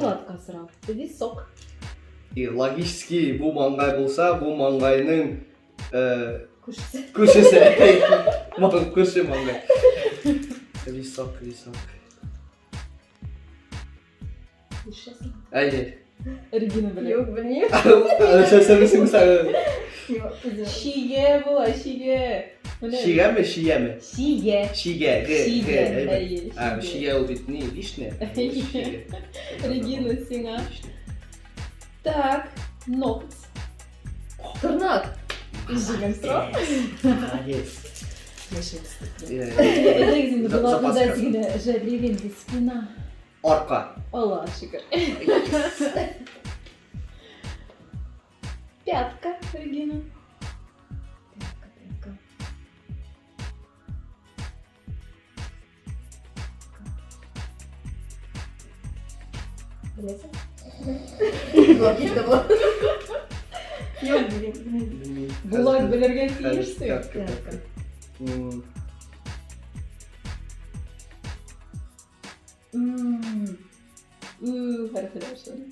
Булатка сорау. Висок. И логически бу маңгай булса, бу маңгайның Күршесе. Күршесе. Күрше маңгай. Висок, висок. Ишәсең. Әйе. Регина белә. Юк, белмим. Сәсәмесең сагы. Юк, үзем. Чигә була, чигә. Менә. Чигәме, чияме? Чигә. Чигә, г, г, Чигә, әйбәт. әйе, А, чигә. чигә ул бит ни, вишня? Әйе. Регина, сиңа. Так, ноготь. Тырнак. Җиңел сорау. Молодец. Яшел. Әйдәгез инде боларны да Запаска. әз генә жәллик инде. Спина. Арка. Аллаһ шөкер. Пятка, Регина. Пятка, пятка. Беләсең? Логично була. Юк, белмим. Булат белергә тиешсең. Пятка, пятка. Ү хәрефе дә башлана.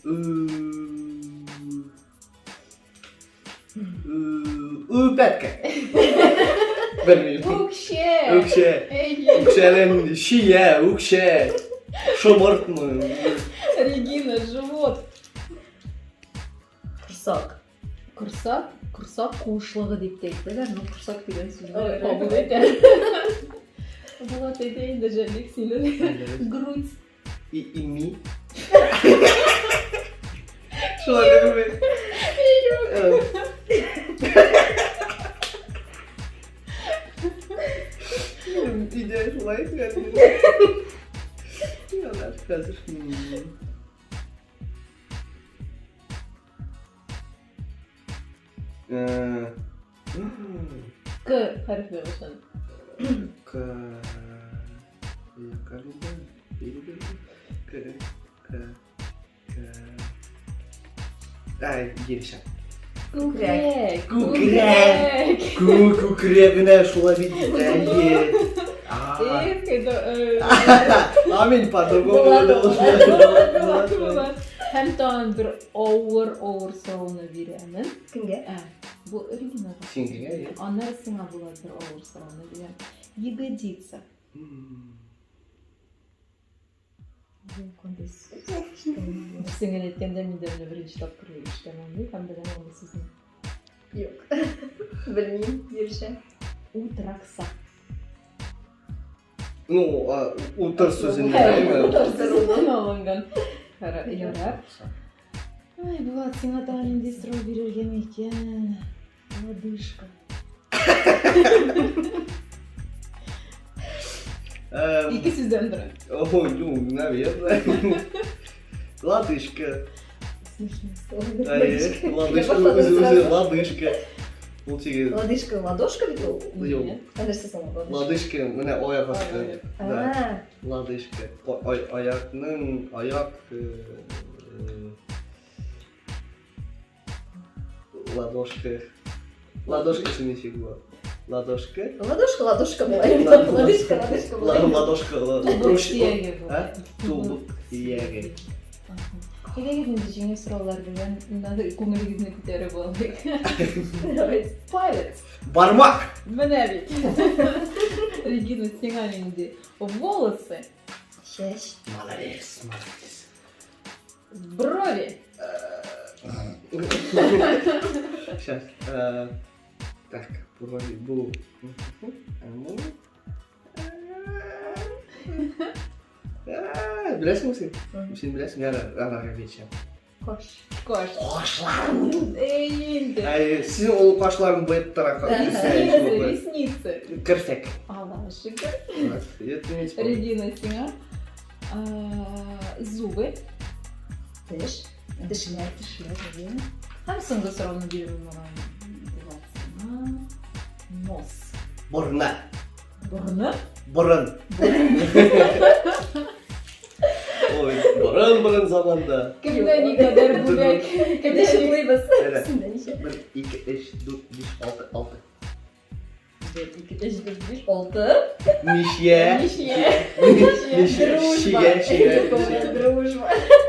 Ү, пятка. Белмим. Үкчә. Үкчә. Әйе. Үкчәләр чия, үкчә. Шомыртмы? Регина, живот. Корсак. Корсак, корсак куышлыгы дип тә әйтәләр, но корсак дигән сүзне Ой, кабул итә. Булат әйтә инде, жәллик сине. Грудь. И, и ми. Шулай түгелме? Өйдә шулай әйткән. Ярар, хәзер. К хәрефе башлана. К. Калинда. К. К. К. Ай, килешә. Күкрәк. Күкрәк. Күкрәк менә шулай бит. Әйе. Эх, это... А мин по-другому. Булат, булат. Һәм тагын бер авыр-авыр сорауны бирәмен. Кемгә? Ә, бу Регинага. Сиңа, әйе. Аннары сиңа Булат бер авыр сорауны бирәм. Ягодица. Юк, андый сүз. Сеңел әйткәндә мин дә менә беренче тапкыр ишетәм андый һәм беләм андый сүзне. Юк. Белмим, бирешәм. Утракса. Ну, утыр сүзеннән, әйеме? Утыр сүзеннән алынган. Ярар. Ай, Булат, сиңа тагын нинди сорау бирергә микән? Лодыжка. Ике сүздән тора. О, ну, наверное. Лодыжка. Смешно слово. Әйе, лодыжка, үзе үзе лодыжка. Ул теге Лодыжка, ладошка бит ул. Юк. Ә нәрсә соң ул лодыжка? Лодыжка менә аяк асты. Да. А, Лодыжка. Аякның аяк ладошка. Ладошкасы ничек була? Ладошка. Ладошка, ладошка була. Ладошка, ладошка була. Ладошка. Тубык сөяге була. А? Тубык сөяге. Әйдәгез инде җиңел сораулар белән күңелегезне күтәреп алыйк. Давайте. Палец. Бармак. Менә бит. Регина, сиңа нинди? Волосы. Чәч. Молодец, молодец. Брови. Сейчас. Так, брови бу. Беләсеңме син? Син беләсең, ярар, ярар, әйтәм. Каш. Каш. Кашлар. Эй, инде. Әй, син ул кашларың буяп тора. Ресницы, ресницы. Керфек. Аллаһ шөкер. Это Регина, сиңа. Зубы. Теш. Тешләр. Тешләр, әйе. Һәм соңгы сорауны бирүем моңа. Сиңа. Нос. Борны. Борны? Борын. Ой, борын борын заманда. Кемгә никадәр бүләк? Кемдә чыклыйбыз? Әйдә. Синдә ничә? 1, 2, 3, 4, 5, 6, 6. 1, 2, 3, 4, 5, 6. Ничә? Ничә? Ничә? Дружба. Чигә, чигә. Дружба.